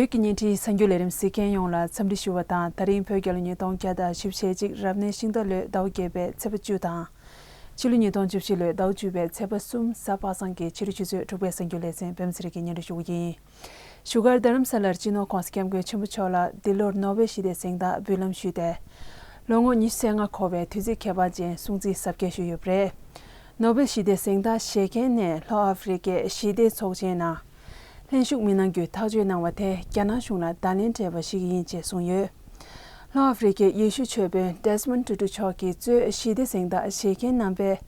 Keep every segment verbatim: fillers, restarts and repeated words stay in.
བོད་ཀྱི་བརྙན་འཕྲིན་གསར་འགྱུར་ལས་རིམ་གཟིགས་མཁན་ཡོངས་ལ་འཚམས་འདྲི་ཞུ་བ་དང་། ད་རིང་བོད་རྒྱལ་ལོ་ཉིས་སྟོང་བརྒྱ་དང་བཞི་བཅུ་ཞེ་གཅིག་རབ་གནས་ཤིང་རྟ་ལོའི་ཟླ་བ་བརྒྱད་པའི་ཚེས་པ་བཅུ་དང་། ཕྱི་ལོ་ཉིས་སྟོང་བཅུ་བཞི་ལོའི་ཟླ་བ་བཅུ་པའི་ཚེས་པ་གསུམ་གཟའ་པ་སངས་ཀྱི་ཕྱི་དྲོ་ཆུ་ཚོད་དྲུག་པའི་གསར་འགྱུར་ལེ་ཚན་པད་མ་ཚེ་རིང་གིས་སྙན་སྒྲོན་ཞུ་གི་ཡིན། བཞུགས་སྒར་རྡ་རམ་ས་ལར་སྤྱི་ནོར་༸གོང་ས་༸སྐྱབས་མགོན་ཆེན་པོ་མཆོག་ལ་འདི་ལོར་ནོ་བེལ་ཞི་བདེའི་གཟེངས་རྟགས་འབུལ་ལམ་ཞུས་ཏེ། ལོ་ངོ་ཉི་ཤུ་རྩ་ལྔ་འཁོར་བའི་དུས་ཚིགས་ཁྱད་པར་ཅན་སྲུང་བརྩི་གཟབ་རྒྱས་ཞུས་ཡོད་པ་རེད། ནོ་བེལ་ཞི་བདེའི་གཟེངས་རྟགས་བཞེས་མཁན་ནས་ལྷོ་ཨ་ཧྥེ་རི་ཀའི་ཞི་བདེའི་ཚོགས་ཆེན་ནང་། ལྷན་ཞུགས་མི་སྣ་བརྒྱུད་ཐག་གཅོད་གནང་བ་དེ་རྒྱ་ནག་གཞུང་ལ་བརྡ་ལན་སྤྲད་པ་ཞིག་ཡིན་ཅེས་གསུངས་ཡོད། ལྷོ་ཨ་ཧྥེ་རི་ཀའི་ཡེ་ཤུ་ཆོས་དཔོན་ཌེ་སི་མོན་ཊུ་ཊུ་མཆོག་གིས་གཙོས་ཞི་བདེ་གཟེངས་རྟགས་བཞེས་མཁན་རྣམ་པས།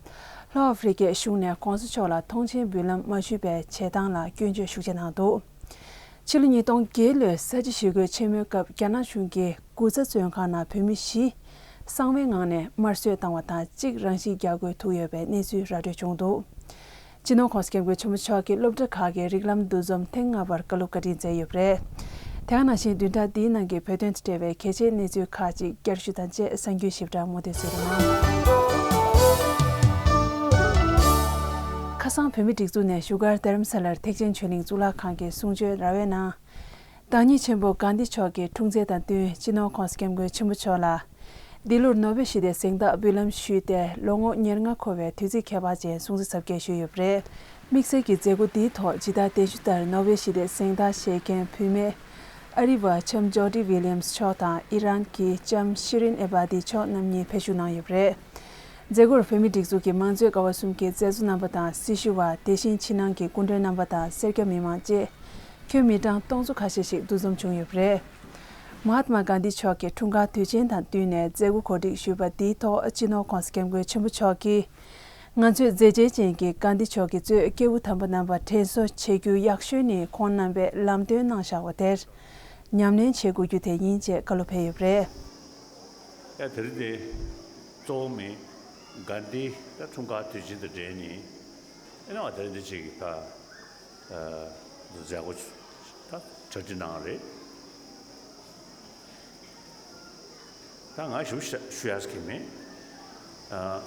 ལྷོ་ཨ་ཧྥེ་རི་ཀའི་གཞུང་ནས་༸གོང་ས་མཆོག་ལ་མཐོང་མཆན་འབུལ་ལམ་མ་ཞུས་པའི་བྱེད་སྟངས་ལ་སྐྱོན་བརྗོད་ཤུགས་ཆེ་གནང་འདུག་ཕྱི་ལོ་ཉིས་སྟོང་བརྒྱད་ལོའི་ས་བྱི་ཞི་རྒོལ་ཆེན་མོའི་སྐབས་རྒྱ་ནག་གཞུང་གིས་དགུ་ཚ་བཙོན་ཁང་ནང་བོད་མི་བཞི་གསང་བའི་ངང་ནས་དམར་གསོད་བཏང་བ་དང་། གཅིག་རང་ཤི་རྒྱག་དགོས་ཐུག་ཡོད་པའི་གནས་ཚུལ་ར་སྤྲོད་བྱུང་འདུག་སྤྱི་ནོར་༸གོང་ས་༸སྐྱབས་མགོན་ཆེན་པོ་མཆོག་གིས་སློབ་གྲྭ་ཁག་གི་རིགས་ལམ་འདུ་འཛོམས་ཐེངས་ལྔ་པར་བཀའ་སློབ་བཀའ་དྲིན་མཛད་ཡོད་པ་རེད། དེ་ག་ནང་བཞིན་བདུན་ཕྲག་འདིའི་ནང་གི་བོད་དོན་དང་འབྲེལ་བའི་གལ་ཆེའི་གནས་ཚུལ་ཁག་ཅིག་བསྐྱར་ཞུ་དང་བཅས་གསར་འགྱུར་ཞིབ་ཕྲ་མུ་མཐུད་གསན་རོགས་གནང་། ཁ་སང་བོད་མིའི་སྒྲིག་འཛུགས་ནས་བཞུགས་སྒར་རྡ་རམ་ས་ལར་ཐེག་ཆེན་ཆོས་གླིང་གཙུག་ལག་ཁང་གི་གསུང་ཆོས་ར་བའི་ནང་། བདག་ཉིད་ཆེན་པོ་གྷན་དྷི་མཆོག་གི་འཁྲུངས་ཚེས་དང་བསྟུན་སྤྱི་ནོར་༸གོང་ས་༸སྐྱབས་མགོན་ཆེན་པོ་མཆོག་ལ། འདི་ལོར་ནོ་བེལ་ཞི་བདེའི་གཟེངས་རྟགས་འབུལ་ལམ་ཞུས་ཏེ། ལོ་ངོ་ཉེར་ལྔ་འཁོར་བའི་དུས་ཚིགས་ཁྱད་པར་ཅན་སྲུང་བརྩི་གཟབ་རྒྱས་ཞུས་ཡོད་པ་རེད། དམིགས་བསལ་གྱི་མཛད་སྒོ་འདིའི་ཐོག་ཇི་ལྟར་གདན་ཞུ་ལྟར་ནོ་བེལ་ཞི་བདེའི་གཟེངས་རྟགས་བཞེས་མཁན་བུད་མེད་ཨ་རི་བ་ལྕམ་ཇོ་ཌི་ཝི་ལི་ཡམ་སི་མཆོག་དང་ཨི་རན་གྱི་ལྕམ་ཤི་རིན་ཨེ་བྷ་དི་མཆོག་རྣམ་གཉིས་ཕེབས་ཞུགས་གནང་ཡོད་པ་རེད། མཛད་སྒོར་བོད་མིའི་སྒྲིག་འཛུགས་ཀྱི་མང་གཙོའི་ཀ་བ་གསུམ་གྱི་མཛད་གཙོ་རྣམ་པ་དང་སྲི་ཞུ་བ། དེ་བཞིན་ཕྱི་ནང་གི་སྐུ་མགྲོན་རྣམ་པ་དང་སེར་སྐྱ་མི་མང་བཅས་ཁྱོན་མི་གྲངས་སྟོང་ཚོ་ཁ་ཤས་ཤིག་འདུ་འཛོམས་བྱུང་ཡོད་པ་རེད། མ་ཧཱ་ཏི་མ་གྷན་དྷི་མཆོག་གི་འཁྲུངས་སྐར་དུས་ཆེན་དང་བསྟུན་ནས་མཛད་སྒོ་གོ་སྒྲིག་ཞུས་པ་འདིའི་ཐོག་སྤྱི་ནོར་༸གོང་ས་༸སྐྱབས་མགོན་ཆེན་པོ་མཆོག་གིས། ང་ཚོས་མཛད་རྗེས་ཅན་གྱི་གྷན་དྷི་མཆོག་གིས་གཙོས་སྐྱེས་བུ་དམ་པ་རྣམ་པ་དྲན་གསོ་བྱེད་རྒྱུ་ཡག་ཤོས་ནི། ཁོང་རྣམ་པས་ལམ་སྟོན་གནང་བཞག་པ་དེར་ཉམས་ལེན་བྱེད་དགོས་རྒྱུ་དེ་ཡིན་ཅེས་བཀའ་སློབ་ཕེབས་ཡོད་པ་རེད། ཡ། དེ་རིང་འདི་གཙོ་བོ་མི་གྷན་དྷི་ད་འཁྲུངས་སྐར་དུས་ཆེན་དང་འབྲེལ་ནས། ཨེ་ནས་བ་དེ་རིང་འདི་ཅིག་གི་ད་མཛད་སྒོ་ད་གྲ་སྒྲིག་གནང་རེད། ད་ང་ཞུ་ཞུ་ཡག་གི་མེད། ཨ།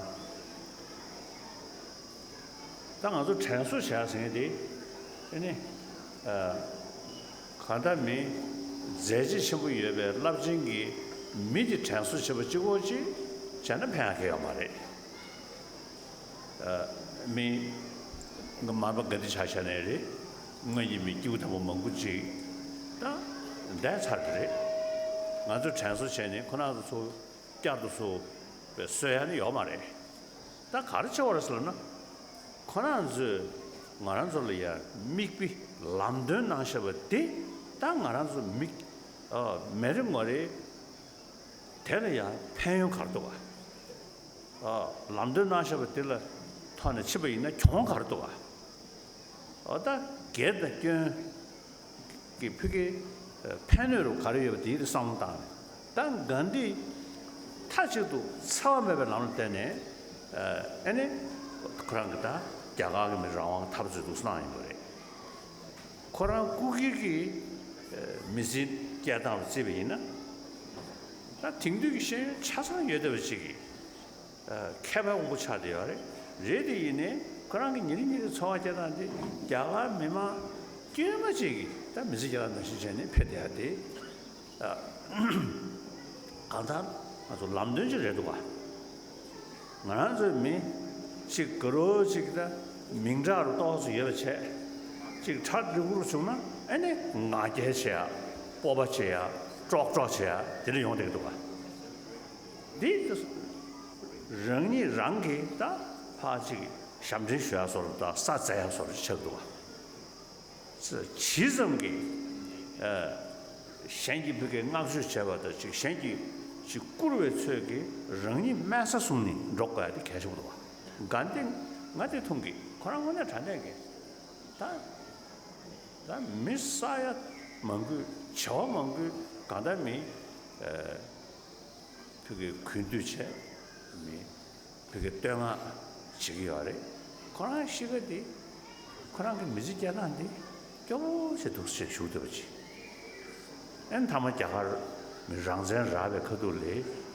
ད་ང་ཚོ་དྲན་གསོ་བྱ་ཟེར་མཁན་དེ། ཨེ་ནི། ཨ། གང་ལྟར་མི་མཛད་རྗེས་ཆེན་པོ་ཡོད་པའི་རླབས་ཆེན་གྱི་མི་དེ་དྲན་གསོ་བྱེད་པ་གཅིག་པོ་གཅིག་བྱས་ན་ཕན་ཡག་གི་ཡོད་མ་རེད། ཨ། མི་མར་པ་གྷན་དྷི་ཆ་བཞག་ནའི་རེད། སྔོན་གྱི་མི་སྐྱེས་བུ་དམ་པ་མང་པོ་ཅིག་ད་འདས་ཚར་གི་རེད། ང་ཚོ་དྲན་གསོ་བྱས་ནས་ཁོ་རང་ཚོ་བསྐྱར་དུ་གསོ་བའི་གསོ་ཡ་ནི་ཡོད་མ་རེད། ད་ག་རེ་བྱེད་དགོས་རེད་ཟེར་ལབ་ན། ཁོ་རང་ཚོས་ང་རང་ཚོ་ལ་ཡ་མིག་དཔེ་ལམ་སྟོན་གནང་བཞག་པ་དེ་ད་ང་རང་ཚོ་མིག་ཨ། མི་རེ་ངོ་རེ་དེ་ལ་ཡ་ཕན་ཡོན་ག་རེ་འདུག་ག་ཨ། ལམ་སྟོན་གནང་བཞག་པ་དེ་ལ་ཐོག་ནས་ཕྱིན་པ་ཡིན་ན་གྱོང་ག་རེ་འདུག་ག་ཨ། ད་སྒེར་དང་སྐྱོན་གྱི་ཕ་གིའི་ཕན་གནོད་རུ་ག་རེ་ཡོད་པ་དེའི་བསམ་བློ་བཏང་ནས། ད་གྷན་དྷི་མཐའ་གཅིག་ཏུ་འཚེ་བ་མེད་པའི་ལམ་ལ་བརྟེན་ནས། ཨ་ནི་ཁོ་རང་གི་ད་རྒྱ་གར་གྱི་མི་རང་དབང་འཐབ་རྩོད་འདུག་གནང་ཡོད་པ་རེད། ཁོ་རང་སྐུ་སྒེར་གྱི་མི་ཚེའི་སྐྱེལ་སྟངས་ལ་བརྩིས་པ་ཡིན་ན། ད་དེང་དུས་ཀྱི་ཤེས་ཡོན་ཆ་ཚང་ཡོད་བསྡད་པ་ཅིག་གི་མཁས་པའི་དབང་པོ་ཆགས་བསྡད་ཡོད་རེད། རེད་དེ་ཡིན་ནའི་ཁོ་རང་གི་ཉིན་རེ་ཉིན་རེའི་འཚོ་བ་སྐྱེལ་སྟངས་དེ་རྒྱ་གར་མི་མང་དཀྱུས་མ་ཅིག་གི་ད་མི་ཚེ་སྐྱེལ་སྟངས་ནང་བཞིན་བྱས་ནས་ཕེབས་བསྡད་ཡ་དེ། ཨ། གང་ལྟར་ང་ཚོ་ལམ་སྟོན་ཅིག་རེད་འདུག་ག་ང་རང་ཚོའི་མི་གཅིག་དགའ་རོགས་གཅིག་ད་མིང་གྲགས་རུ་ཏོག་ཙམ་ཡོད་པ་བྱས། གཅིག་གྲ་སྒྲིག་པོ་རུ་བྱུང་ན་ཨེ་ནི་ང་རྒྱལ་བྱེད་ཡ། སྤོབས་པ་བྱེད་ཡ། ཀྲོག་ཀྲོག་བྱེད་ཡ་དེ་འདྲ་ཡོང་བསྡད་ཀྱི་འདུག་ག་འདི་རང་ཉིད་རང་གིས་ད་ཕར་གཅིག་ཞབས་འདྲེན་ཞུ་ཡ་བཟོ་འདྲ་དང་ས་འཛད་ཡ་བཟོ་འདྲ་ཆགས་འདུག་ག་ཇི་ཙམ་གྱིས། ཨ། གཞན་གྱིས་ཕ་གིར་བསྔགས་བརྗོད་བྱས་པ་དང་གཅིག་གཞན་གྱིས་ཅིག་བཀུར་བའི་ཚོད་ཀྱིས་རང་ཉིད་དམན་ས་བཟུང་ནས་འགྲོ་དགོས་ཡ་དེ་གལ་ཆེན་པོ་འདུག་ག་གྷན་དྷི་ང་དེ་མཐོང་གི་ཁོ་རང་དངོས་གནས་དྲང་གནས་ཀྱི་ད་ད་མི་བསགས་ཡ་མང་པོས་བྱ་བ་མང་པོས་གང་ལྟར་མི། ཨ། ཕ་གིར་གུས་འདུད་བྱས། མི་ཕ་གིར་བསྟོད་བསྔགས་བྱེད་ཀྱི་ཡོད་རེད། ཁོ་རང་གཤིས་ཀ་འདི་ཁོ་རང་གི་མི་ཚེ་སྐྱེལ་སྟངས་འདི་སྐྱོ་པོ་ཞིག་འདུག་ཅེས་ཞུ་འདོད་པ་ཅིག་ཨེ་ནི་མཐའ་མ་རྒྱ་གར་མི་རང་བཙན་རག་པའི་ཁ་ཐུག་ལ་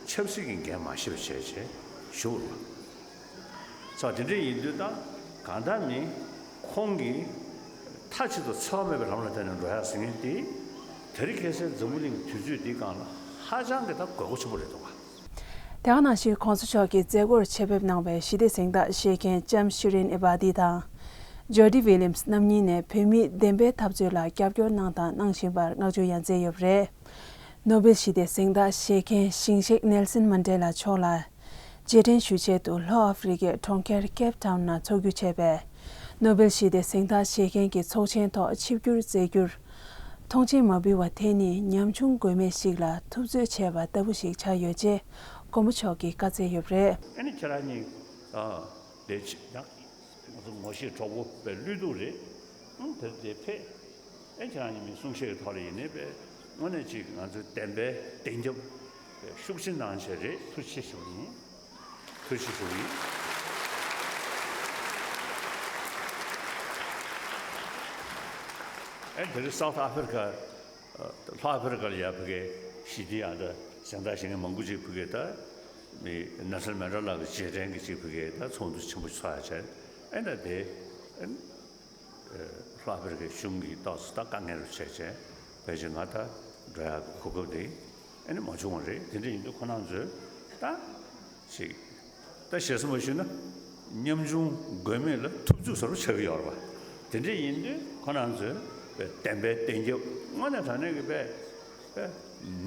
ཆབ་སྲིད་ཀྱི་འགན་མ་བཞེས་པ་བྱས་བྱས་ཞུ་དགོས་རེད། ཙང་དེ་འདྲ་ཡིན་དུས་ད་གང་ལྟར་ནི་ཁོང་གིས་མཐའ་གཅིག་ཏུ་འཚེ་བ་མེད་པའི་ལམ་ལ་བརྟེན་ནས་འགྲོ་ཡག་ཟེར་མཁན་དེ་ དེ་རིང་ཁ་སང་འཛམ་བུ་གླིང་དུས་ཚོད་འདིའི་སྒང་ལ་ཧ་ཅང་གི་ད་དགོས་མཁོ་ཆེན་པོ་རེད་འདུག་ག། དེ་ག་ནང་བཞིན་གོང་ས་མཆོག་གི་མཛད་སྒོར་ཆེད་ཕེབས་གནང་བའི་ཞི་བདེ་གཟེངས་རྟགས་བཞེས་མཁན་ལྕམ་ཤི་རིན་ཨེ་བྷ་ཏི་དང་། ཇོ་ཌི་ཝི་ལི་ཡམ་སི་རྣམ་གཉིས་ནས་བོད་མིའི་བདེན་པའི་འཐབ་རྩོད་ལ་རྒྱབ་སྐྱོར་གནང་དང་གནང་བཞིན་པར་བསྔགས་བརྗོད་ཡང་མཛད་ཡོད་པ་རེད། ནོ་བེལ་ཞི་བདེ་གཟེངས་རྟགས་བཞེས་མཁན་ཞིང་གཤེགས་ནེལ་སན་མན་ཌེ་ལ་མཆོག་ལ། རྗེས་དྲན་ཞུ་ཆེད་དུ་ལྷོ་ཨ་ཧྥེ་རི་ཀའི་གྲོང་ཁྱེར་ཀེབ་ཊའུན་ནང་འཚོགས་རྒྱུ་བྱས་པའི་ནོ་བེལ་ཞི་བདེ་གཟེངས་རྟགས་བཞེས་མཁན་གྱི་ཚོགས་ཆེན་ཐོག་ཆིབས་བསྒྱུར་མཛད་རྒྱུར། མཐོང་མཆན་མ་ཕུལ་བ་དེ་ནི་ཉམ་ཆུང་མགོན་མེད་ཞིག་ལ་ཐུབ་ཚོད་བྱས་པ་ལྟ་བུ་ཞིག་ཆགས་ཡོད་ཅེས་མགོན་པོ་མཆོག་གིས་བཀའ་སྩལ་ཡོད་པ་རེད། ཨ་ནི་ཁྱེད་རང་གཉིས་ཨ་དེ་ཆ་ཡང་ང་ཚོ་ངོ་ཤེས་གྲོགས་པོ་དཔེ་བློས་གཏོང་རེད། ཨང་དེར་དེ་ཕེབས། ཨེ་ཁྱེད་རང་གཉིས་མི་གསུང་བཤད་ཀྱི་ཐོག་ལ་ཡིན་ནའི་དཔེ་དངོས་གནས་ཅིག་ང་ཚོའི་བདེན་པའི་གདེང་རྒྱབ་དཔེ་ཤུགས་ཆེན་གནང་བྱས་རེད། ཐུགས་རྗེ་ཆེ་ཞུ་གི་ཡིན། ཐུགས་རྗེ་ཆེ་ཞུ་གི་ཡིན། ཨེ་དེ་རིང་སའུ་ཐི་ཨ་ཧྥེ་རི་ཀ་ལྷོ་ཨ་ཧྥེ་རི་ཀ་ལ་ཡ་ཕ་གིའི་ཞི་བདེ་ཡང་ད་གཟེངས་རྟགས་བཞེས་མཁན་མང་པོ་ཅིག་ཕ་གིའི་ད་མི་ནེལ་སན་མན་ཌེ་ལ་གི་རྗེས་དྲན་གྱི་ཅིག་ཕ་གིའི་ད་ཚོགས་འདུ་ཆེན་པོ་ཚོགས་ཡ་བྱས། ཨེ་ད་དེ་ཨེ་ལྷོ་ཨ་ཧྥེ་རི་ཀའི་གཞུང་གིས་ཏོག་ཙམ་ད་དཀའ་ངལ་རུ་བྱས་བྱས་ཕལ་ཆེར་ང་ད་འགྲོ་ཡག་གི་གོ་སྐབས་དེ་ཨེ་ནི་མ་བྱུང་བ་རེད། དེ་འདྲ་ཡིན་དུས་ཁོ་རང་ཚོས་ད་ཅིག་ད་ཞེ་ས་མ་ཞུས་ན་ཉམ་ཆུང་མགོན་མེད་ལ་ཐུབ་ཚོད་བཟོ་འདྲ་ཆགས་ཀྱི་ཡོད་རེད་པ། དེ་འདྲ་ཡིན་དུས་ཁོ་རང་ཚོས་བདེན་པའི་གདེང་རྒྱབ་དངོས་གནས་དྲང་གནས་ཀྱི་དཔེ་དཔེ་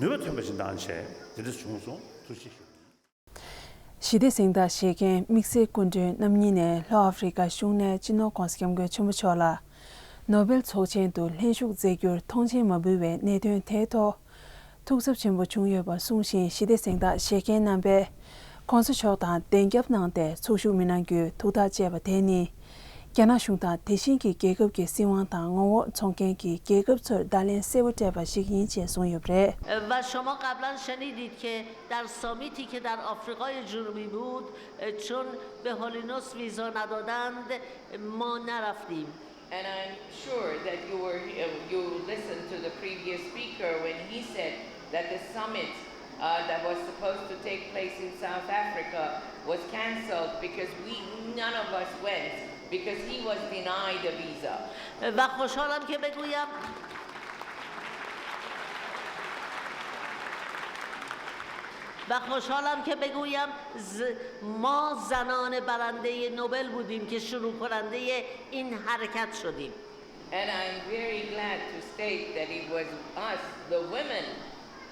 ནུས་པ་ཐོན་པ་ཞིག་གནང་བྱས་དེ་འདྲ་བྱུང་སོང་། ཐུགས་རྗེ་ཆེ་ཞུ། ཞི་བདེ་གཟེངས་རྟགས་བཞེས་མཁན་དམིགས་བསལ་སྐུ་མགྲོན་རྣམ་གཉིས་ནས་ལྷོ་ཨ་ཧྥེ་རི་ཀ་གཞུང་ནས་སྤྱི་ནོར་༸གོང་ས་༸སྐྱབས་མགོན་ཆེན་པོ་མཆོག་ལ་ནོ་བེལ་ཚོགས་ཆེན་དུ་ལྷན་ཞུགས་མཛད་རྒྱུར་མཐོང་མཆན་མ་ཕུལ་བའི་གནད་དོན་དེའི་ཐོག་ཐུགས་འཚབ་ཆེན་པོ་བྱུང་ཡོད་པ་གསུངས་ཤིང་། ཞི་བདེ་གཟེངས་རྟགས་བཞེས་མཁན་རྣམ་པས་༸གོང་ས་མཆོག་དང་བདེན་རྒྱབ་གནང་སྟེ་ཚོགས་ཞུགས་མི་གནང་རྒྱུའི་ཐུགས་ཐག་བཅད་པ་དེ་ནི། རྒྱ་ནག་གཞུང་དང་དེ་བཞིན་གྱི་རྒྱལ་ཁབ་ཀྱི་སྲིད་དབང་དང་ངོ་བོ་འཚོང་མཁན་གྱི་རྒྱལ་ཁབ་ཚོར་བརྡ་ལན་གསལ་པོ་སྤྲད་པ་ཞིག་ཡིན་ཅེས་གསུངས་ཡོད་པ་རེད། و شما قبلا شنیدید که در سامیتی که در آفریقای جنوبی بود، چون به هولینوس ویزا ندادند، ما نرفتیم. And I'm sure that you were, you listened to the previous speaker when he said that the summit, uh, that was supposed to take place in South Africa was cancelled because we, none of us went because he was denied a visa. و خوشحالم که بگویم و خوشحالم که بگویم ز-، ما زنان برندهٔ نوبل بودیم که شروع کنندهٔ این حرکت شدیم. And I'm very glad to state that it was us, the women,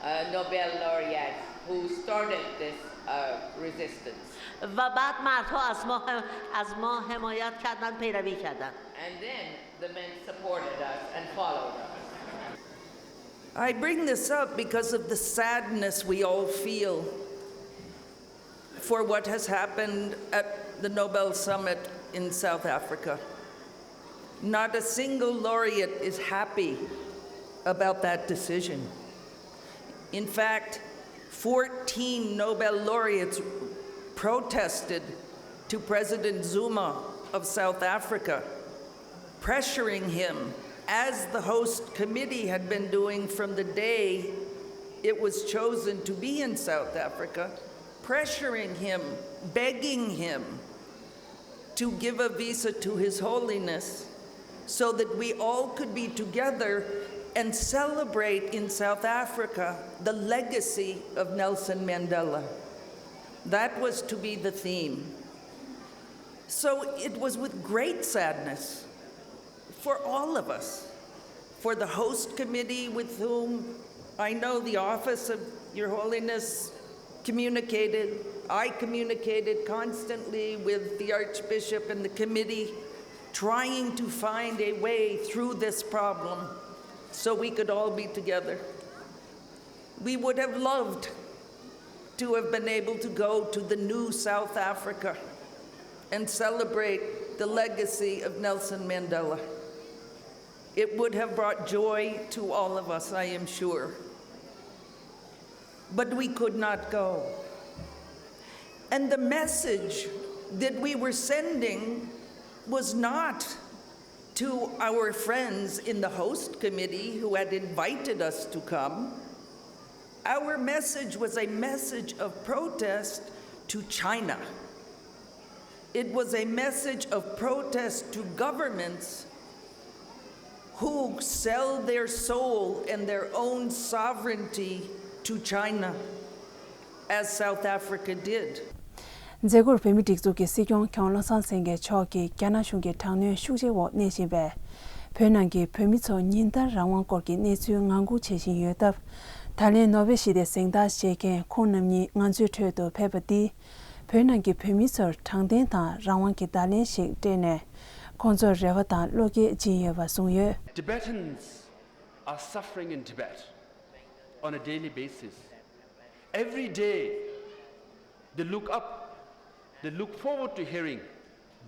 uh, Nobel laureates who started this, uh, resistance. و بعد مردها از ما هم، از ما حمایت کردند، پیروی کردند. And then the men supported us and followed us. I bring this up because of the sadness we all feel for what has happened at the Nobel Summit in South Africa. Not a single laureate is happy about that decision. In fact, fourteen Nobel laureates protested to President Zuma of South Africa, pressuring him, as the host committee had been doing from the day it was chosen to be in South Africa, pressuring him, begging him to give a visa to His Holiness so that we all could be together and celebrate in South Africa the legacy of Nelson Mandela. That was to be the theme. So it was with great sadness for all of us, for the host committee with whom I know the office of Your Holiness communicated. I communicated constantly with the Archbishop and the committee, trying to find a way through this problem so we could all be together. We would have loved to have been able to go to the new South Africa and celebrate the legacy of Nelson Mandela. It would have brought joy to all of us, I am sure. But we could not go. And the message that we were sending was not to our friends in the host committee who had invited us to come. Our message was a message of protest to China. It was a message of protest to governments who sell their soul and their own sovereignty to China, as South Africa did. མཛད་སྒོར་བོད་མིའི་སྒྲིག་འཛུགས་ཀྱི་སྲིད་སྐྱོང་མཁས་དབང་བློ་བཟང་སེང་གེ་མཆོག་གིས་རྒྱ་ནག་གཞུང་གི་དྲག་གནོན་ཤུགས་ཆེ་འོག་གནས་བཞིན་པའི་བོད་ནང་གི་བོད་མི་ཚོ་ཉིན་ལྟར་རང་དབང་སྐོར་གྱི་གནས་ཚུལ་ངང་སྒུག་བྱེད་བཞིན་ཡོད་སྟབས། ད་ལན་ནོ་བེལ་ཞི་བདེ་གཟེངས་རྟགས་བཞེས་མཁན་ཁོང་རྣམ་གཉིས་ང་ཚོའི་ཁྲོད་དུ་ཕེབས་པ་འདིས། བོད་ནང་གི་བོད་མི་ཚོར་དྲང་བདེན་དང་རང་དབང་གི་བརྡ་ལན་ཞིག་སྤྲད་ནས། ཁོང་ཚོར་རེ་བ་དང་བློ་སྐྱེད་སྦྱིན་ཡོད་པ་གསུངས་ཡོད། Tibetans are suffering in Tibet on a daily basis. Every day, they look up, they look forward to hearing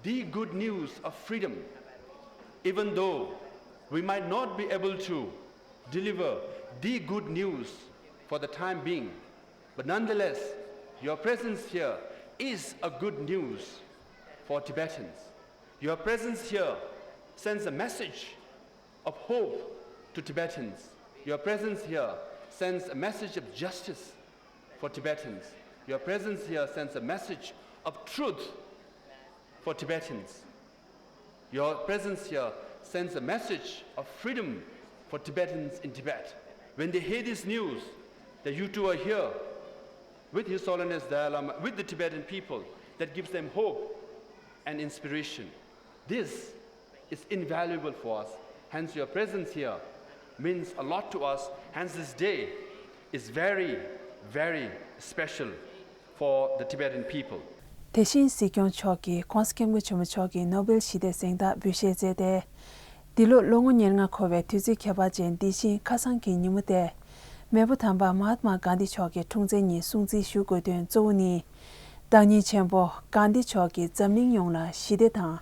the good news of freedom, even though we might not be able to deliver the good news for the time being. But nonetheless, your presence here is a good news for Tibetans. Your presence here sends a message of hope to Tibetans. Your presence here sends a message of justice for Tibetans. Your presence here sends a message of truth for Tibetans. Your presence here sends a message of freedom for Tibetans in Tibet. When they hear this news, that you two are here with His Holiness Dalai Lama, with the Tibetan people, that gives them hope and inspiration. This is invaluable for us. Hence, your presence here means a lot to us. Hence, this day is very, very special for the Tibetan people. དེ་བཞིན་སྲིད་སྐྱོང་མཆོག་གིས་༸གོང་ས་༸སྐྱབས་མགོན་ཆེན་པོ་མཆོག་གི་ནོ་བེལ་ཞི་བདེ་གཟེངས་རྟགས་འབུལ་བཞེས་མཛད་དེ། འདི་ལོ་ལོ་ངོ་ཉེར་ལྔ་འཁོར་བའི་དུས་ཚིགས་ཁྱད་པར་ཅན་འདི་བཞིན་ཁ་སང་གི་ཉིན་མོ་སྟེ། མེས་པོ་དམ་པ་མ་ཧཱ་ཏ་མ་གྷན་དྷི་མཆོག་གི་འཁྲུངས་ཚེས་ཉིན་སྲུང་བརྩི་ཞུ་དགོས་དོན་གཙོ་བོ་ནི། བདག་ཉིད་ཆེན་པོ་གྷན་དྷི་མཆོག་གིས་འཛམ་གླིང་ཡོངས་ལ་ཞི་བདེ་དང་།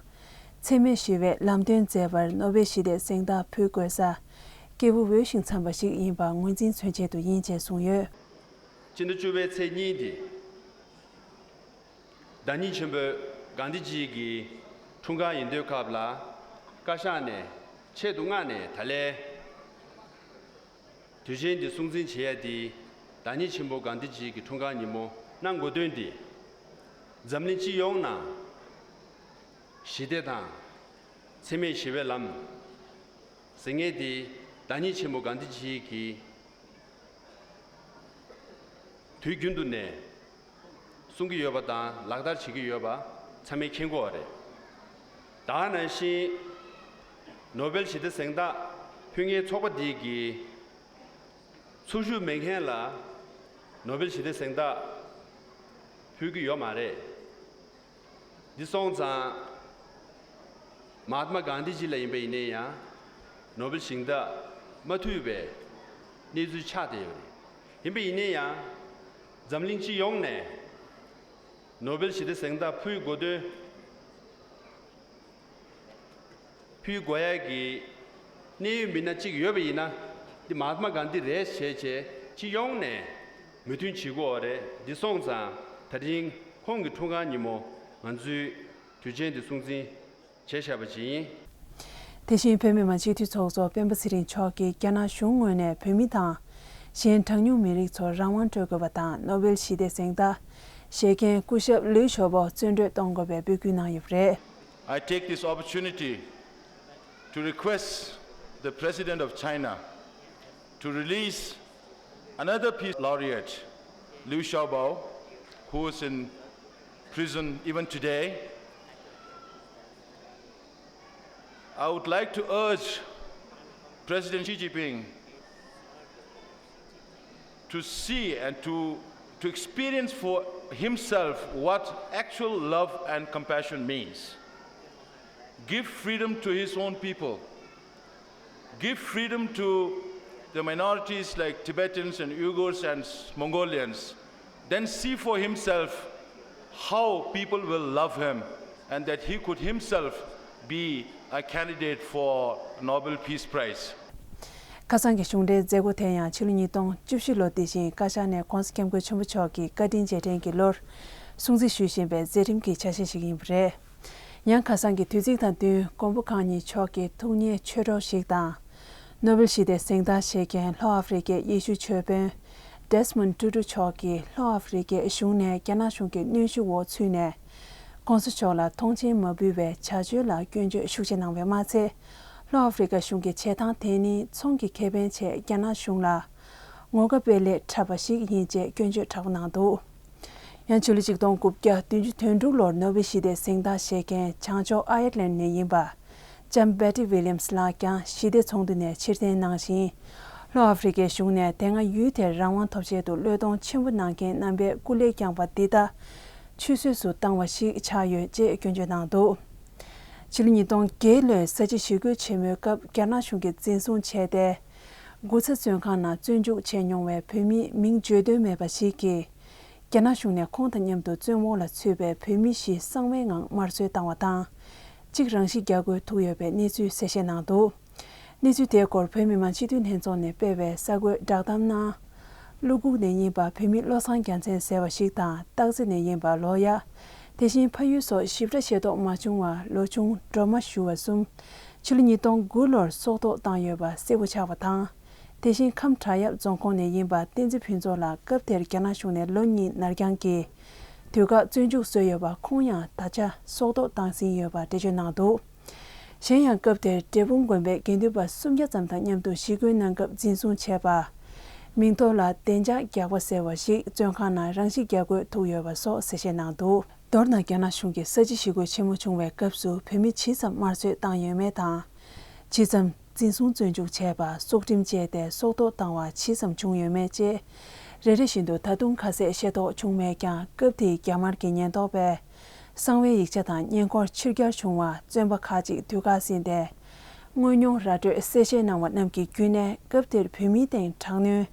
འཚེ་མེད་ཞི་བའི་ལམ་སྟོན་མཛད་པར་ནོ་བེལ་ཞི་བདེ་གཟེངས་རྟགས་ཕུལ་དགོས་ས། སྐྱེས་བུ་འོས་ཤིང་འཚམས་པ་ཞིག་ཡིན་པ་ངོས་འཛིན་མཚོན་ཆེད་དུ་ཡིན་ཅེས་གསུངས་ཡོད། སྤྱི་ཟླ་བཅུ་པའི་ཚེས་གཉིས་འདི། བདག་ཉིད་ཆེན་པོ་གྷན་དྷི་ཇི་གི་འཁྲུངས་སྐར་ཡིན་དུས་སྐབས་ལ། བཀའ་ཤག་ནས་ཆེད་དུ་མངགས་ནས་ད་ལན། དུས་ཆེན་འདི་སྲུང་བརྩི་བྱེད་ཡ་འདི་བདག་ཉིད་ཆེན་པོ་གྷན་དྷི་ཇི་གི་འཁྲུངས་སྐར་ཉིན་མོ་གནང་དགོས་དོན་འདི། འཛམ་གླིང་སྤྱི་ཡོངས་ནང་ཞི་བདེ་དང་། འཚེ་མེད་ཞི་བའི་ལམ་ཟེར་མཁན་འདི་བདག་ཉིད་ཆེན་པོ་གྷན་དྷི་ཇི་གིས་དུས་རྒྱུན་དུ་ནས་གསུང་གི་ཡོད་པ་དང་ལག་བསྟར་བྱེད་ཀྱི་ཡོད་པ་ཚང་མས་མཁྱེན་གྱི་ཡོད་རེད། ད་ག་ནང་བཞིན་ནོ་བེལ་ཞི་བདེ་གཟེངས་རྟགས་ཕུལ་མཁན་ཚོགས་པ་འདི་གིས་ཚོགས་ཞུགས་མེད་མཁན་ལ་ནོ་བེལ་ཞི་བདེ་གཟེངས་རྟགས་ཕུལ་གྱི་ཡོད་མ་རེད། འདི་སོང་ཙང་། མ་ཧཱ་ཏ་མ་གྷན་དྷི་ཇི་ལ་ཡིན་པ་ཡིན་ནའི་ཡང་། ནོ་བེལ་གཟེངས་རྟགས་མ་ཐུབ་པའི་གནས་ཚུལ་ཆགས་བསྡད་ཡོད་རེད། ཡིན་པ་ཡིན་ནའི་ཡང་། འཛམ་གླིང་སྤྱི་ཡོངས་ནས་ནོ་བེལ་ཞི་བདེ་གཟེངས་རྟགས་ཕུལ་དགོས་དོན། ཕུལ་དགོས་ཡ་གི་གནད་ཡོད་མི་སྣ་གཅིག་ཡོད་པ་ཡིན་ན། འདི་མ་ཧཱ་ཏ་མ་གྷན་དྷི་རེད་ཞེས་བྱས་སྤྱི་ཡོངས་ནས་མོས་མཐུན་བྱེད་ཀྱི་ཡོད་རེད། འདི་སོང་ཙང་ད་རིང་ཁོང་གི་འཁྲུངས་སྐར་ཉིན་མོ་ང་ཚོས་དུས་ཆེན་འདི་སྲུང་བརྩི་བྱས་བཞག་པ་ཅིག་ཡིན། དེ་བཞིན་བོད་མི་མང་སྤྱི་འཐུས་ཚོགས་གཙོ་སྤེན་པ་ཚེ་རིང་མཆོག་གིས་རྒྱ་ནག་གཞུང་ངོས་ནས་བོད་མི་དང་། གཞན་གྲངས་ཉུང་མི་རིགས་ཚོར་རང་དབང་སྤྲོད་དགོས་པ་དང་ནོ་བེལ་ཞི་བདེ་གཟེངས་རྟགས་བཞེས་མཁན་སྐུ་ཞབས་ལིའུ་ཞའོ་པོ་བཙོན་གྲོལ་གཏོང་དགོས་པའི་འབོད་སྐུལ་གནང་ཡོད་པ་རེད། I take this opportunity to request the President of China to release another peace laureate, Liu Xiaobo, who is in prison even today. I would like to urge President Xi Jinping to see and to, to experience for himself what actual love and compassion means. Give freedom to his own people. Give freedom to the minorities like Tibetans and Uyghurs and Mongolians. Then see for himself how people will love him and that he could himself be a candidate for Nobel Peace Prize. ཁ་སང་གི་གཞུང་འབྲེལ་མཛད་སྒོ་དེ་ཡང་ཕྱི་ལོ་ཉིས་སྟོང་བཅུ་བཞི་ལོ་འདི་བཞིན་བཀའ་ཤག་ནས་༸གོང་ས་༸སྐྱབས་མགོན་ཆེན་པོ་མཆོག་གི་བཀའ་དྲིན་རྗེས་དྲན་གྱི་ལོར་སྲུང་བརྩི་ཞུ་བཞིན་པའི་མཛད་རིམ་གྱི་ཆ་ཤས་ཤིག་ཡིན་པ་རེད། ཡང་ཁ་སང་གི་དུས་ཚིགས་དང་བསྟུན་མགོན་པོ་གང་ཉིད་མཆོག་གི་ཐུགས་མཉེས་ཆོས་གྲོགས་ཤིག་དང་། ནོ་བེལ་ཞི་བདེའི་གཟེངས་རྟགས་བཞེས་མཁན་ལྷོ་ཨ་ཧྥེ་རི་ཀའི་ཡེ་ཤུ་ཆོས་དཔོན་ཌེ་སི་མོན་ཊུ་ཊུ་མཆོག་གིས་ལྷོ་ཨ་ཧྥེ་རི་ཀའི་གཞུང་ནས་རྒྱ་ནག་གཞུང་གི་གནོན་ཤུགས་འོག་ཚུད་ནས། ༸གོང་ས་མཆོག་ལ་མཐོང་མཆན་མ་ཕུལ་བའི་བྱ་སྤྱོད་ལ་སྐྱོན་བརྗོད་ཤུགས་ཆེ་གནང་བས་མ་ཚད། ལྷོ་ཨ་ཧྥེ་རི་ཁ་གཞུང་གི་བྱེད་སྟངས་དེ་ནི་ཚོང་གི་ཁེ་ཕན་ཆེད་རྒྱ་ནག་གཞུང་ལ་ངོ་དགའ་སྤེལ་ལས་འཁྲབ་པ་ཞིག་ཡིན་ཅེས་སྐྱོན་བརྗོད་དྲག་པོ་གནང་འདུག་ཡང་ཕྱི་ལོ་ཆིག་སྟོང་དགུ་བརྒྱ་བདུན་ཅུ་དོན་དྲུག་ལོར་ནོ་བེལ་ཞི་བདེ་གཟེངས་རྟགས་བཞེས་མཁན་བྱང་ཕྱོགས་ཨ་ཡར་ལན་ནས་ཡིན་པ་ལྕམ་བྷེ་ཏི་ཝི་ལི་ཡམ་སི་ལགས་ཀྱང་ཞི་བདེ་ཚོགས་འདུ་ནས་ཕྱིར་འཐེན་གནང་ཞིང་། ལྷོ་ཨ་ཧྥེ་རི་ཁའི་གཞུང་ནས་དེ་སྔ་ཡུལ་དེར་རང་དབང་ཐོབ་ཆེད་དུ་བློས་གཏོང་ཆེན་པོ་གནང་མཁན་རྣམ་པས་སྐུ་ལས་བསྐྱངས་པ་འདི་དག་ཆུད་ཟོས་སུ་བཏང་བ་ཞིག་ཆགས་ཡོད་ཅེས་སྐྱོན་བརྗོད་གནང་འདུག་ཕྱི་ལོ་ཉིས་སྟོང་བརྒྱད་ལོའི་ས་བྱི་ཞི་རྒོལ་ཆེན་མོའི་སྐབས་རྒྱ་ནག་གཞུང་གིས་འཛིན་བཟུང་བྱས་ཏེ། དགུ་ཚ་བཙོན་ཁང་ནང་བཙོན་འཇུག་བྱས་མྱོང་བའི་བོད་མིའི་མིང་བརྗོད་འདོད་མེད་པ་ཞིག་གིས། རྒྱ་ནག་གཞུང་ནས་ཁོང་དང་མཉམ་དུ་བཙོན་འོག་ལ་ཚུད་པའི་བོད་མི་བཞི་གསང་བའི་ངང་དམར་གསོད་བཏང་བ་དང་། གཅིག་རང་ཤི་རྒྱག་དགོས་ཐུག་ཡོད་པའི་གནས་ཚུལ་གསལ་བཤད་གནང་འདུག་གནས་ཚུལ་དེའི་སྐོར་བོད་མི་མང་སྤྱི་འཐུས་ལྷན་ཚོགས་ནས་སྤེལ་བའི་གསར་འགོད་བསྒྲགས་གཏམ་ནང་། གློ་སྒུག་ནས་ཡིན་པ་བོད་མི་བློ་བཟང་རྒྱལ་མཚན་ཟེར་བ་ཞིག་དང་སྟག་རྩེ་ནས་ཡིན་པ་ལོ་ཡ། དེ་བཞིན་ཕ་ཡུལ་སོགས་ཞིབ་ཕྲ་ཤེས་རྟོགས་མ་བྱུང་བར་ལོ་ཆུང་སྒྲོལ་མ་ཞུ་བ་གསུམ། ཕྱི་ལོ་ཉིས་སྟོང་དགུ་ལོར་སྲོག་ཐོག་བཏང་ཡོད་པ་གསལ་པོ་ཆགས་པ་དང་། དེ་བཞིན་ཁམས་བྲག་གཡབ་རྫོང་ཁོངས་ནས་ཡིན་པ་བསྟན་འཛིན་ཕུན་ཚོགས་ལགས་སྐབས་དེར་རྒྱ་ནག་གཞུང་ནས་ལོ་གཉིས་ནར་འགྱངས་ཀྱིས་དུས་བཀག་བཙོན་འཇུག་བཟོས་ཡོད་པ་ཁོང་ཡང་ད་ཆ་སྲོག་ཐོག་བཏང་ཟིན་ཡོད་པ་འགྲེལ་བརྗོད་གནང་འདུག་གཞན་ཡང་སྐབས་དེར་འབྲས་སྤུངས་དགོན་པའི་དགེ་འདུན་པ་སུམ་བརྒྱ་ཙམ་དང་མཉམ་དུ་ཞི་རྒོལ་གནང་སྐབས་འཛིན་བཟུང་བྱས་པ། མིང་ཐོ་ལ་བདེ་འཇགས་རྒྱག་པ་ཟེར་བ་ཞིག་བཙོན་ཁང་ནང་རང་ཤི་རྒྱག་དགོས་ཐུག་ཡོད་པ་སོགས་གསལ་བཤད་གནང་འདུག་མདོར་ན་རྒྱ་ནག་གཞུང་གིས་ས་བྱི་ཞི་རྒོལ་ཆེན་མོ་བྱུང་བའི་སྐབས་སུ་བོད་མི་ཇི་ཙམ་དམར་གསོད་བཏང་ཡོད་མེད་དང་། ཇི་ཙམ་འཛིན་བཟུང་བཙོན་འཇུག་བྱས་པ་སྲོག་ཁྲིམས་བཅད་དེ་སྲོག་ཐོག་བཏང་བ་ཇི་ཙམ་བྱུང་ཡོད་མེད་བཅས། རེ་རེ་བཞིན་དུ་ད་དུང་ཁ་གསལ་ཤེས་རྟོགས་བྱུང་མེད་ཀྱང་སྐབས་དེའི་རྒྱ་དམར་གྱི་ཉེན་རྟོག་པས། གསང་བའི་ཡིག་ཆ་དང་སྙན་སྐོར་ཕྱིར་གྱར་བྱུང་བ་བཙོན་པ་ཁག་ཅིག་དུས་བཀག་ཟིན་ཏེ། དངོས་མྱོང་ར་སྤྲོད་གསལ་བཤད་གནང་བ་རྣམས་ཀྱི་བརྒྱུད་ནས་སྐབས་དེར་བོད་མིའི་སྟེང་དྲག་གནོན་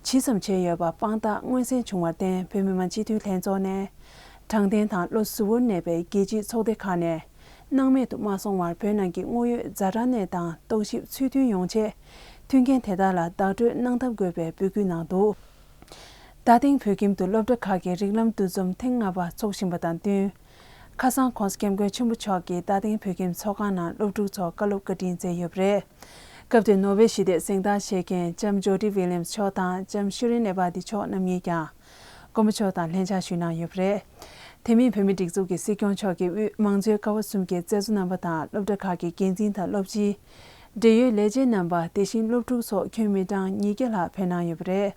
ཇི་ཙམ་བྱས་ཡོད་པ་དཔང་རྟགས་མངོན་གསལ་བྱུང་བར་བརྟེན་བོད་མི་མང་སྤྱི་འཐུས་ལྷན་ཚོགས་ནས་དྲང་བདེན་དང་བློ་གཟུ་བོར་གནས་པའི་རྒྱལ་སྤྱིའི་ཚོགས་སྡེ་ཁག་ནས་སྣང་མེད་དུ་མ་སོང་བར་བོད་ནང་གི་དངོས་ཡོད་ཛ་དྲག་གནས་སྟངས་རྟོག་ཞིབ་ཚུལ་མཐུན་ཡོང་ཆེད་མཐུན་རྐྱེན་དེ་དག་ལ་བདག་སྤྲོད་གནང་ཐབས་དགོས་པའི་འབོད་སྐུལ་གནང་འདུག་རྡ་སྟེང་བོད་ཁྱིམ་དུ་སློབ་གྲྭ་ཁག་གི་རིགས་ལམ་འདུ་འཛོམས་ཐེངས་ལྔ་པ་འཚོགས་བཞིན་པ་དང་བསྟུན། ཁ་སང་༸གོང་ས་༸སྐྱབས་མགོན་ཆེན་པོ་མཆོག་གིས་རྡ་སྟེང་བོད་ཁྱིམ་ཚོགས་ཁང་ནང་སློབ་ཕྲུག་ཚོར་བཀའ་སློབ་བཀའ་དྲིན་སྩལ་ཡོད་པ་རེད། སྐབས་དེར་ནོ་བེལ་ཞི་བདེའི་གཟེངས་རྟགས་བཞེས་མཁན་ལྕམ་ཇོ་ཌི་ཝི་ལི་ཡམ་སི་མཆོག་དང་ལྕམ་ཤི་རིན་ཨེ་བྷ་ཏི་མཆོག་རྣམ་གཉིས་ཀྱང་མགོན་པོ་མཆོག་དང་ལྷན་ཕྱག་ཞུས་གནང་ཡོད་པ་རེད། དེ་མིན་བོད་མིའི་སྒྲིག་འཛུགས་ཀྱི་སྲིད་སྐྱོང་མཆོག་གིས་དབུས་མང་གཙོའི་ཀ་བ་གསུམ་གྱི་རྩེ་བཙུན་རྣམ་པ་དང་སློབ་གྲྭ་ཁག་གི་འགན་འཛིན་དང་སློབ་སྤྱི། འབྲེལ་ཡོད་ལས་བྱེད་རྣམ་པ་དེ་བཞིན་སློབ་ཕྲུག་སོགས་ཁྱོན་མི་གྲངས་ཉིས་བརྒྱ་ལྷག་ཕེབས་གནང་ཡོད་པ་རེད།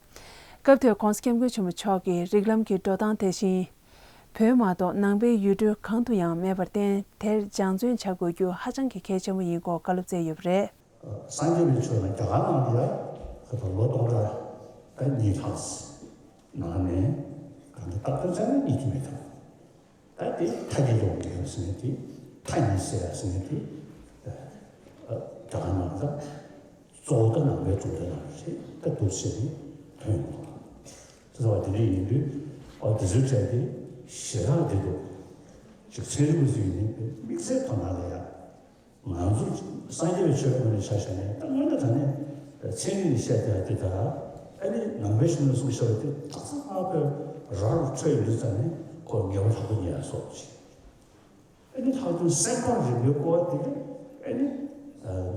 སྐབས་དེར་༸གོང་ས་༸སྐྱབས་མགོན་ཆེན་པོ་མཆོག་གིས་རིགས་ལམ་གྱི་འགྲོ་སྟངས་དེ་བཞིན། བོད་མ་གཏོགས་ནང་པའི་ཡུལ་གྲུ་གང་དུ་ཡང་མེད་པར་བརྟེན་དེར་སྦྱང་བརྩོན་བྱ་དགོས་རྒྱུ་ཧ་ཅང་གི་གལ་ཆེན་པོ་ཡིན་སྐོར་བཀའ་སློབ་སྩལ་ཡོད་པ་རེད། སངས་རྒྱས་པའི་ཆོས་ལ་རྒྱ་གར་ནང་ལ་ཡང་ལོ་སྟོང་ཕྲག་ད་གཉིས་གྲངས་ནང་ནས་གང་གི་རྟག་པར་བྱས་ན་གཉིས་ཀྱི་མེད་དམ། ད་དེ་མཐའ་རྒྱས་ལུགས་ཀྱི་ཟེར་ནས་དེ་མཐའ་གཉིས་ཟེར་ཡ་ཟེར་ནས་དེ་རྒྱ་གར་ནང་ལ་གཙོ་བོ་ད་ནང་པའི་གྲུབ་མཐའ་ནང་བཞིན་ད་འདུག་ཟེར་ནས་ཐོན་ཡོང་གི་འདུག་ཟེར་བ་དེ་འདྲ་ཡིན་དུས་ཨ་དེ་ཚོའི་གྲས་དེ་ཞེ་དྲག་འདི་འདུག་ཅིག་ཚན་རིག་པ་ཚོས་ཡིན་ནའི་དམིགས་བསལ་དོ་སྣང་ལ་ཡ། ང་ཚོ་སངས་རྒྱས་པའི་ཆོས་ངོས་ནས་ཆ་བཞག་ནས་ད་དངོས་གནས་དྲང་གནས་ཚན་རིག་ནས་བཤད་བསྡད་ཡ་དེ་དག་ཨ་ནི་ནང་པའི་གཞུང་ནས་གསུངས་བཞག་པ་དེ་ཏག་ཏག་ཏག་ཏག་ར་རུ་འཕྲོད་ཡོང་དུས་ཙམ་ནས་ཁོ་ངེས་པ་ལྷག་པ་རྙེད་ཡ་སོགས་ཅིག་ཨ་ནི་ལྷག་དོན་སེམས་ཁམས་རིག་པའི་སྐོར་དེ་ག་ཨ་ནི་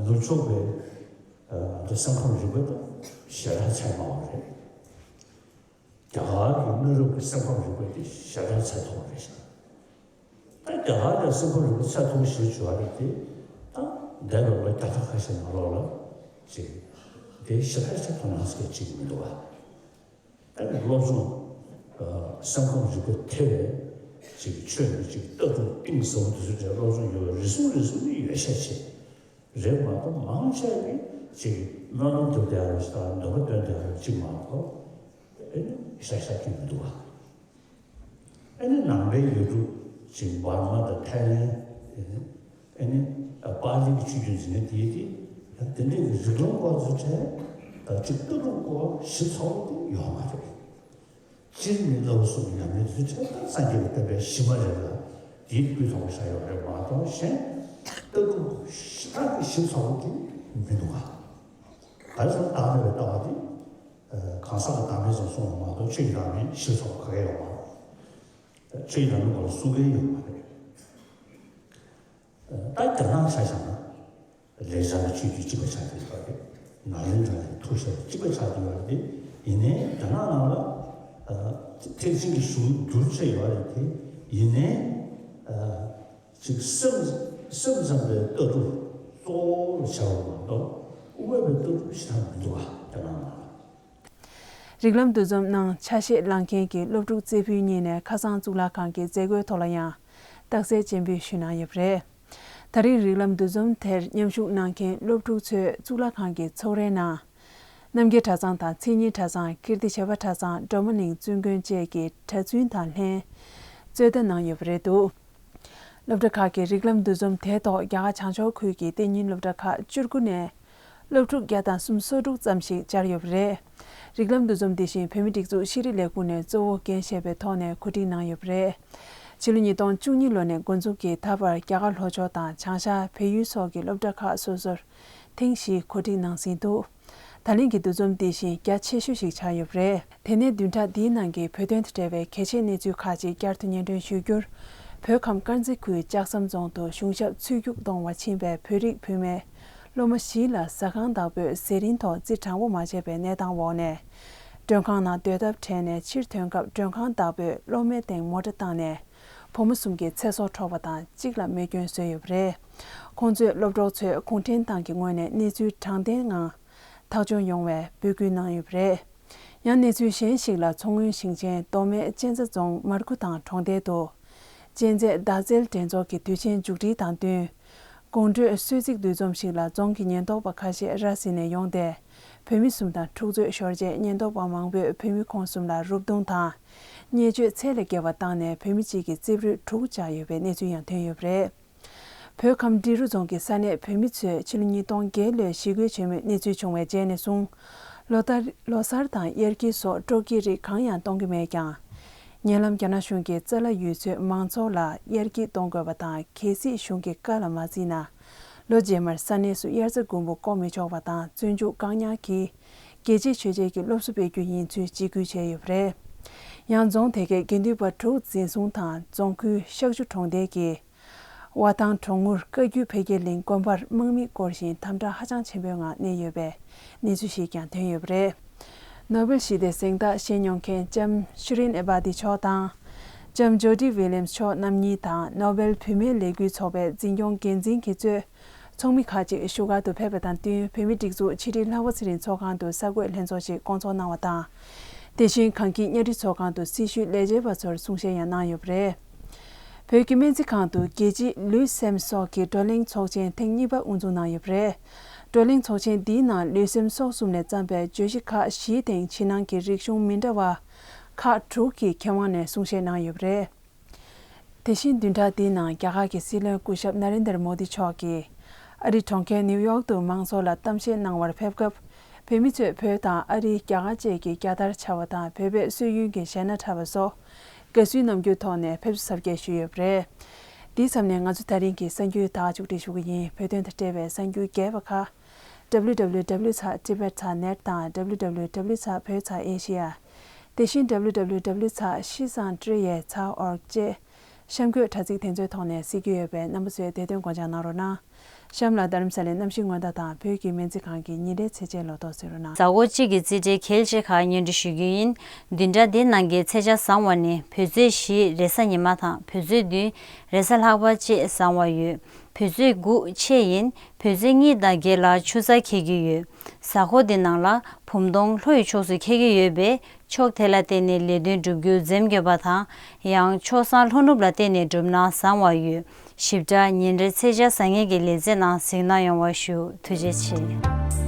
ནུབ་ཕྱོགས་པའི་སེམས་ཁམས་རིག་པ་དང་ཞེ་དྲག་ཚད་མ་བ་རེད། རྒྱ་གར་གྱི་གནའ་རབས་ཀྱི་སེམས་ཁམས་རིག་པ་དེ་ཞེ་དྲག་ཚད་མཐོ་བ་རེད་ཤག་ད་རྒྱ་གར་ལ་སེམས་ཁམས་རིག་པ་ཚད་མཐོ་བོ་ཞིག་བྱུང་བ་རེད་དེ། ད་འདས་པའི་ལོ་བརྒྱ་ཕྲག་ཁ་ཤས་ནང་ལོགས་ལ་ཅིག་དེ་ཞེ་དྲག་ཅིག་དོ་སྣང་ཟེར་ཅིག་མི་འདུག་བ། ད་ནི་སློབ་སྦྱོང་སེམས་ཁམས་རིག་པ་ཐེ་བའི་ཅིག་ཆོས་ནི་ཅིག་ལྟ་གྲུབ་གཏིང་ཟབ་པོ་དེ་ཚོ་ཅིག་སློབ་སྦྱོང་ཡོད་པ་རེ་ཟུང་རེ་ཟུང་ནི་ཡོད་ཤས་ཆེ། རེད་མ་གཏོགས་མང་ཆེ་བས་ཅིག་སྨོན་ལམ་རྒྱབ་བསྡད་ཡ་རེད་ཤག་འདོན་པ་འདོན་བསྡད་ཡ་རེད་ཅིག་མ་གཏོགས་ཨེ་ནི་ཤ་ཤ་གི་མི་འདུག་བ། ཨེ་ནི་ནང་པའི་ཡུལ་གྲུ་ཅིག་འབར་མ་དང་ཐའི་ལེན། ཨེ་ནི་པཱ་ལི་གི་ཆོས་བརྒྱུད་འཛིན་མཁན་དེ་དེ་དེ་འདྲའི་གི་རིགས་ལམ་སྐོར་ཚོ་བྱས་ད་ཅིག་ལྟ་གྲུབ་སྐོར་ཞིབ་ཚགས་པོ་དེ་ཡོད་མ་རེད། སྤྱིར་ནི་ལྷ་བ་གསུམ་གྱི་ཉམས་ལེན་དུ་བྱས་ན་སངས་རྒྱས་ཀྱི་བསྟན་པའི་གཞི་མ་རེད་ལ་དེའི་སྤུས་དག་པོ་བཞག་ཡོད་རེད་མ་གཏོགས་གཞན་ལྟ་གྲུབ་ཞེ་དྲག་གི་ཞིབ་ཚགས་པོ་དེ་མི་འདུག་ག་ག་རེ་ཟེར་ན་བདག་མེད་པའི་ལྟ་བ་དེ་གང་ཟག་གི་བདག་མེད་ཙམ་གསུངས་པ་མ་གཏོགས་ཆོས་ཀྱི་བདག་མེད་ཞིབ་ཚགས་པོ་ག་གེ་ཡོད་མ་རེད། ཆོས་ཀྱི་བདག་མེད་སྐོར་ལ་གསུང་མཁན་ཡོད་མ་རེད། ད་རྒྱ་ནག་ཆ་བཞག་ན། ལེགས་སྦྱར་ལ་ཆོས་བརྒྱུད་གཅིག་པ་ཆགས་ཀྱི་ཡོད་རེད། ནཱ་ལེནྡྲ་ལ་ཐུགས་བཞེད་གཅིག་པ་ཆགས་ཀྱི་ཡོད་རེད། ཡིན་ནའི་རྒྱ་ནག་ནང་ལ་ཨ་ཐེག་ཆེན་གྱི་གཞུང་བསྒྱུར་བྱས་ཡོད་རེད་དེ། ཡིན་ནའི་ཨ་ཅིག་སེམས་སེམས་ཙམ་པའི་ལྟ་གྲུབ་གཙོ་ བྱ་བ་མ་གཏོགས་དབུ་མེད་པའི་ལྟ་གྲུབ་ཞིག་ཐང་མི་འདུག་ཨ། དེ་ནང་ལ། རིགས་ལམ་འདུ་འཛོམས་ནང་ཆ་ཤས་བླངས་མཁན་གྱི་སློབ་ཕྲུག་རྩེ་ཕུད་གཉིས་ནས་ཁ་སང་གཙུག་ལག་ཁང་གི་མཛད་སྒོའི་ཐོག་ལ་ཡང་རྟགས་གསལ་སྤྱན་འབུལ་ཞུས་གནང་ཡོད་པ་རེད། ད་རིང་རིགས་ལམ་འདུ་འཛོམས་དེར་མཉམ་ཞུགས་གནང་མཁན་སློབ་ཕྲུག་ཚོས་གཙུག་ལག་ཁང་གི་ཚོགས་རའི་ནང་། རྣམ་རྒྱལ་གྲྭ་ཚང་དང་མཚན་ཉིད་གྲྭ་ཚང་། ཀིརྟི་བྱེས་པ་གྲྭ་ཚང་། སྒྲོལ་མ་གླིང་བཙུན་དགོན་བཅས་ཀྱི་གྲྭ་བཙུན་དང་ལྷན་རྩོད་ཟླ་གནང་ཡོད་པ་རེད་འདུག་སློབ་གྲྭ་ཁག་གི་རིགས་ལམ་འདུ་འཛོམས་དེའི་ཐོག་རྒྱ་གར་བྱང་ཕྱོགས་ཁུལ་གྱི་གཏན་ཉིན་སློབ་གྲྭ་ཁག་བཅུ་དགུ་ནས་སློབ་ཕྲུག་བརྒྱ་དང་སུམ་སོ་དྲུག་ཙམ་ཞིག་བཅར་ཡོད་པ་རེད། རིགས་ལམ་འདུ་འཛོམས་འདི་བཞིན་བོད་མིའི་སྒྲིག་འཛུགས་ཤེས་རིག་ལས་ཁུངས་ནས་གཙོ་བོ་འགན་བཞེས་པའི་ཐོག་ནས་གོ་སྒྲིག་གནང་ཡོད་པ་རེད། ཕྱི་ལོ་ཉིས་སྟོང་བཅུ་གཉིས་ལོ་ནས་འགོ་འཛུགས་ཀྱིས་ད་བར་རྒྱ་གར་ལྷོ་ཕྱོགས་དང་བྱང་ཤར་བལ་ཡུལ་སོགས་ཀྱི་སློབ་གྲྭ་ཁག་སོ་སོར་ཐེངས་བཞི་གོ་སྒྲིག་གནང་ཟིན་འདུག་ད་ལན་གྱི་འདུ་འཛོམས་འདི་བཞིན་རྒྱ་ཆེ་ཤོས་ཤིག་ཆགས་ཡོད་པ་རེད། དེ་ནས་བདུན་ཕྲག་འདིའི་ནང་གི་བོད་དོན་དང་འབྲེལ་བའི་གལ་ཆེའི་གནས་ཚུལ་ཁག་ཅིག་བསྐྱར་དུ་སྙན་སྒྲོན་ཞུ་རྒྱུར། བོད་ཁམས་དཀར་མཛེས་ཁུལ་ལྕགས་ཟམ་རྫོང་དུ་གཞུང་ཞབས་ཚུད་རྒྱུགས་གཏོང་བར་ཕྱིན་པའི་བོད་རིགས་བུད་མེད་སློབ་མ་བཞི་ལ་ཟ་ཁང་བདག་པོས་ཟས་རིན་ཐོག་རྩིས་དྲང་པོ་མ་བྱས་པའི་གནས་སྟངས་འོག་ནས། མགྲོན་ཁང་ནང་སྡོད་ཐབས་བྲལ་ནས་ཕྱིར་ཐོན་སྐབས་མགྲོན་ཁང་བདག་པོས་སློབ་མའི་སྟེང་མོ་ཊ་བཏང་ནས། བུ་མོ་གསུམ་གྱི་ཚེ་སྲོག་འཕྲོག་པ་དང་གཅིག་ལ་རྨས་སྐྱོན་བཟོས་ཡོད་པ་རེད། ཁོང་ཚོས་སློབ་གྲོགས་ཚོས་གུང་ཁྲན་ཏང་གི་ངོས་ནས་གནས་ཚུལ་དྲང་བདེན་ངང་ཐག་གཅོད་ཡོང་བའི་འབོད་སྐུལ་གནང་ཡོད་པ་རེད། ཡང་གནས་ཚུལ་གཞན་ཞིག་ལ། མཚོ་སྔོན་ཞིང་ཆེན་མདོ་སྨད་གཅན་ཚ་རྫོང་མར་ཁུ་ཐང་གྲོང་རྡལ་དུ། གཅན་ཚའི་མདའ་རྩལ་འགྲན་ཚོགས་ཀྱི་དུས་ཆེན་མཇུག་སྒྲིལ་དང་བསྟུན། དགོང་དྲོའི་གསོལ་ཚིགས་འདུ་འཛོམས་ཤིག་ལ་རྫོང་གི་ཉེན་རྟོག་པ་ཁ་ཤས་ར་བཟི་ནས་ཡོང་སྟེ། བོད་མི་གསུམ་དང་འཁྲུག་རྩོད་ཤོར་རྗེས་ཉེན་རྟོག་པ་མང་པོས་བོད་མི་ཁོང་གསུམ་ལ་རུབ་རྡུང་དང་། བརྙས་བཅོས་ཚད་ལས་བརྒལ་བ་བཏང་ནས་བོད་མི་གཅིག་གི་རྩིབས་རུས་དྲུག་བཅག་ཡོད་པའི་གནས་ཚུལ་ཡང་ཐོན་ཡོད་པ་རེད། བོད་ཁམས་འབྲི་རུ་རྫོང་གི་ས་གནས་བོད་མི་ཚོས་ཕྱི་ལོ་ཉིས་སྟོང་བརྒྱད་ལོའི་ཞི་རྒོལ་ཆེན་མོའི་གནས་ཚུལ་བྱུང་བའི་རྗེས་ནས་བཟུང་། ལོ་ལྟར་ལོ་གསར་དང་དབྱར་སྐྱིད་སོགས་སྤྲོ་སྐྱིད་རིགས་གང་ཡང་གཏོང་གི་མེད་ཀྱང་། ཉེ་ལམ་རྒྱ་ནག་གཞུང་གིས་ཙཱ་ལ་ཡུལ་ཚོའི་མང་ཚོགས་ལ་དབྱར་སྐྱིད་གཏོང་དགོས་པ་དང་། གལ་སྲིད་གཞུང་གི་བཀའ་ལ་མ་བརྩིས་ན། ལོ་རྗེས་མར་ས་གནས་སུ་དབྱར་རྩྭ་དགུན་འབུ་བརྐོ་མི་ཆོག་པ་དང་། བཙོན་འཇུག་བཀག་ཉར་གྱིས་རྒྱལ་གཅེས་ཆོས་བྱེད་ཀྱི་སློབ་གསོ་སྤེལ་རྒྱུ་ཡིན་ཚུལ་འཇིགས་སྐུལ་བྱས་ཡོད་པ་རེད། ཡང་རྫོང་དེ་གའི་དགེ་འདུན་པ་དྲུག་འཛིན་བཟུང་དང་། རྫོང་ཁུལ་ཤག་ཆུ་གྲོང་རྡལ་གྱི་ཝ་ཐང་གྲོང་ངུར་བཀའ་བརྒྱུད་འཕེལ་རྒྱས་གླིང་དགོན་པར་དམག་མིས་བསྐོར་ཞིང་དམ་དྲག་ཧ་ཅང་ཆེན་པོའི་ངང་གནས་ཡོད་པའི་གནས་ཚུལ་ཞིག་ཀྱང་ཐོན་ཡོད་པ་རེད། ནོ་བེལ་ཞི་བདེའི་གཟེངས་རྟགས་བཞེས་མྱོང་མཁན་ལྕམ་ཤི་རིན་ཨེ་བྷ་ཏི་མཆོག་དང་། ལྕམ་ཇོ་ཌི་ཝི་ལི་ཡམ་སི་མཆོག་རྣམ་གཉིས་དང་ནོ་བེལ་བུད་མེད་ལས་འགུལ་ཚོགས་པའི་འཛིན་སྐྱོང་འགན་འཛིན་གྱིས་གཙོས་ཚོགས་མི་ཁག་ཅིག་བཞུགས་སྒར་དུ་ཕེབས་པ་དང་བསྟུན། བོད་མིའི་སྒྲིག་འཛུགས་ཕྱི་དྲིལ་ལྷག་པ་ཚེ་རིང་ཚོགས་ཁང་དུ་གསར་འགོད་ལྷན་ཚོགས་ཤིག་བསྐོང་ཚོགས་གནང་བ་དང་། དེ་བཞིན་གངས་སྐྱིད་གཉའ་ཁྲི་ཚོགས་ཁང་དུ་སྲི་ཞུའི་ལས་བྱེད་པ་ཚོར་གསུང་བཤད་ཡང་གནང་ཡོད་པ་རེད། བོད་ཀྱི་སྨན་རྩིས་ཁང་དུ་རྒྱལ་སྤྱིའི་ལུས་སེམས་སྲོག་གི་བགྲོ་གླེང་ཚོགས་ཆེན་ཐེངས་གཉིས་པ་དབུ་འཛུགས་གནང་ཡོད་པ་རེད། བགྲོ་གླེང་ཚོགས་ཆེན་འདིའི་ནང་ལུས་སེམས་སྲོག་གསུམ་ལས་བརྩམས་པའི་བརྗོད་གཞི་ཁག་བཞིའི་སྟེང་ཕྱི་ནང་གི་རིག་གཞུང་མི་འདྲ་བ་ཁག་དྲུག་གི་མཁས་དབང་ནས་གསུང་བཤད་གནང་ཡོད་པ་རེད། དེ་བཞིན་བདུན་ཕྲག་འདིའི་ནང་རྒྱ་གར་གྱི་སྲིད་བློན་སྐུ་ཞབས་ན་རེན་དར་མོ་དི་མཆོག་གིས་ཨ་རིའི་གྲོང་ཁྱེར་ནིའུ་ཡོག་ཏུ་མང་ཚོགས་ལ་གཏམ་བཤད་གནང་བར་ཕེབས་སྐབས། བོད་མི་ཚོས་བོད་དང་ཨ་རི། རྒྱ་གར་བཅས་ཀྱི་རྒྱལ་དར་འཕྱར་བ་དང་། བོད་པའི་སྲོལ་རྒྱུན་གྱི་གཞས་སྣ་འཁྲབ་པ་སོགས་དགའ་བསུའི་རྣམ་འགྱུར་ཐོག་ནས་ཕེབས་བསུ་གཟབ་རྒྱས་ཞུས་ཡོད་པ་རེད། འདིའི་མཚམས་ནས་ང་ཚོ་ད་རིང་གི་གསར་འགྱུར་ད་ག་མཇུག་སྒྲིལ་ཞུ་གི་ཡིན། བོད་དོན་དང་འབྲེལ་བའི་གསར་འགྱུར་རྒྱས་པ་ཁག W W W dot tibet dot net དང་W W W dot བོད་ཚ་ཨེ་ཤི་ཡ། དེ་བཞིན་W W W dot shizangtriye dot org བཅས་གཤམ་འཁོད་དྲ་ཚིགས་དེ་ཚོའི་ཐོག་ནས་གཟིགས་རྒྱུ་ཡོད་པས་རྣམ་པ་ཚོས་དེ་དོན་སྒོ་འབྱེད་གནང་རོགས་གནང་། གཤམ་ལ་རྡ་རམ་ས་ལའི་གནམ་གཤིས་སྔོན་བརྡ་དང་བོད་ཀྱི་སྨན་རྩིས་ཁང་གི་ཉིན་རེའི་ཚེས་ཆའི་ལོ་ཐོ་གཟིགས་རོགས་གནང་། གཟའ་འཁོར་གཅིག་གི་རྩིས་འབྲས་གལ་ཆེ་ཁག་སྙན་སྒྲོན་ཞུ་རྒྱུ་ཡིན། བདུན་ཕྲག་འདིའི་ནང་གི་ཚེས་ཆ་བཟང་བ་ནི་བོད་ཚེས་བཞི་རེས་གཟའ་ཉི་མ་དང་བོད་ཚེས་བདུན་རེས་གཟའ་ལྷག་པ་བཅས་བཟང་བ་ཡོད། བོད་ཚེས་དགུ་ཆེ་ཡིན། བོད་ཚེས་གཉིས་དང་བརྒྱད་ལ་ཆུ་ཚ་འཁེལ་གྱི་ཡོད། གཟའ་འཁོར་འདི་ནང་ལ་བུམ་སྟོང་ལྷོ་ཡི་ཕྱོགས་སུ་འཁེལ་གྱི་ཡོད་པས། ཕྱོགས་དེ་ལ་བརྟེན་ནས་ལས་དོན་བསྒྲུབ་རྒྱུ་འཛེམ་དགོས་པ་དང་། ཡང་ཕྱོགས་བཟང་ལྷོ་ནུབ་ལ་བརྟེན་ནས་བསྒྲུབས་ན་བཟང་བ་ཡོད། ཞིབ་ཕྲ་ཉིན་རེའི་ཚེས་ཆ་གཟའ་ཉིན་གྱི་ལེ་ཚན་ནང་གཟིགས་གནང་ཡོང་བ་ཞུ། ཐུགས་རྗེ་ཆེ།